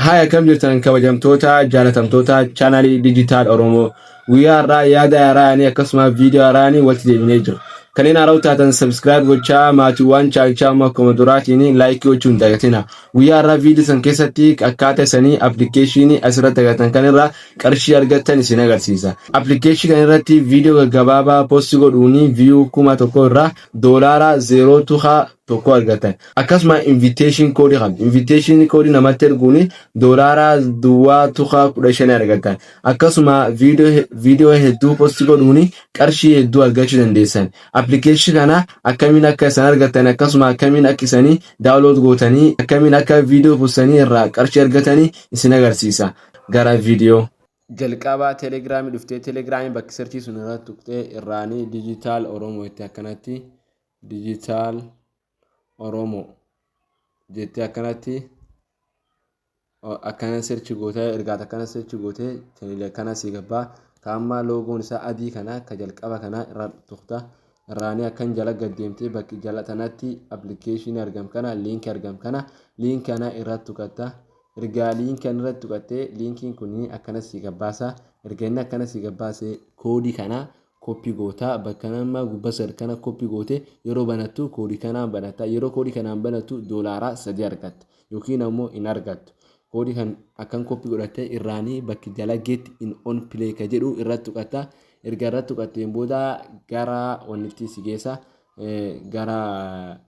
Haa, akkam jirtan, kabajamtoota jaalatamtoota chaanaalii Digital Oromoo? Guyyaa har'aa yaada haaraanii akkasuma viidiyoo haaraanii walitti deebinee jira. Kanneen haaraa taatan subscribe gochaa, maatiiwwan chaanichaa immoo akkuma duraatiin like gochuu hin dagatina. Guyyaa har'aa viidiyoo san keessatti akkaataa isanii appilikeeshinii asirratti agartan kanirraa qarshii argattan isin agarsiisa. Appilikeeshinii kana irratti viidiyoo gaggabaabaa post godhuun view 1000 irraa doolaara 0.1 argatan. Akkasuma invitation code qabdi. Invitation code namatti erguun doolaara 0.15 argatan. Akkasuma viidiyoo hedduu post godhuun qarshii hedduu argachuu dandeessan. Appilikeeshinii kana akkamiin akka isan argatan, akkasuma akkamiin akka isanii download gootanii, akkamiin akka viidiyoo postanii irraa qarshii argatanii isin agarsiisa. Gara viidiyoo. Jalqabaa Telegiraamii dhuftee, Telegiraamii bakki search sun irratti tuqxee, irraanii Digital Oromoo itti akkanatti Digital Oromoo jettee akkanatti akkana search gootee, ergaata akkana search gootee, channel akkana si gabbaa. Kaammaa loogoon isaa adii kana ka jalqaba kana irra tuqta. Irraanii akkan jala gad deemtee, bakki jala tanatti appilikeeshinii argam kana, liinkii argam kana, liinkii kana irratti tuqatta. Ergaa liinkii kana irratti tuqattee, liinkiin kun akkana si gabbaasa. Erga inni akkana si gabbaase, koodii kana copy gootaa. Bakka nama gubbaa sad kana copy goote, yeroo banattu koodii kanaan banatta. Yeroo koodii kanaan banattu doolaara 3 argatta yookiin ammoo hin argattu. Koodii kan akkan copy godhattee, irraanii bakki jala "Get in on play" ka jedhu irratti tuqatta. Erga irratti tuqatteen booda gara wannitti si geessa, gara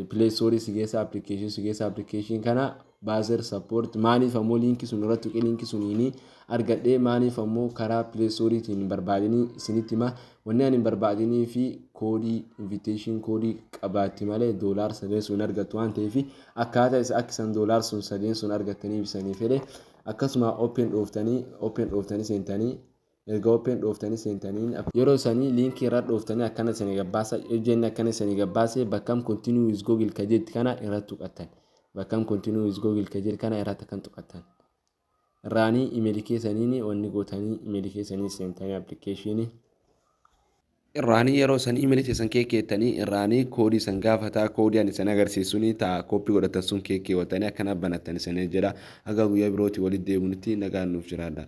Play Store si geessa, appilikeeshinii si geessa. Appilikeeshinii kana buzzer support. Maaliif ammoo liinkii sun irratti tuqee liinkii suniin argadhee, maaliif ammoo karaa Play Storeetiin hin barbaadinii isinitti hima. Wanni ani hin barbaadinii fi koodii invitation code qabaatti malee doolaar 3 sun argattu waan ta'eef, akkaataa isa akka isan doolaar sun sadeen sun argattanii ibsanii fedhe. Akkasuma open dhooftanii seentanii, erga open dhooftanii seentanii, yeroo isanii liinkii irra dhooftanii akkana isanii gabbaasa. Ejjenni akkana isanii gabbaase, bakkam "Continue with Google" ka jetti kana irratti tuqattan. Bakkam "Continue with Google" ka jedhu kana irratti kan tuqattan, irraanii imeelii keessaniin wanni gootanii, imeelii keessanii seentanii, appilikeeshinii irraanii yeroo san imeelii keessan keekkeettanii, irraanii koodii san gaafataa. Koodii ani san agarsiisuun ta'a copy godhatan sun keekkeewwatanii akkana banattan isanii jedha. Haga guyyaa birootii walitti deemuutti nagaan nuuf jiraadha.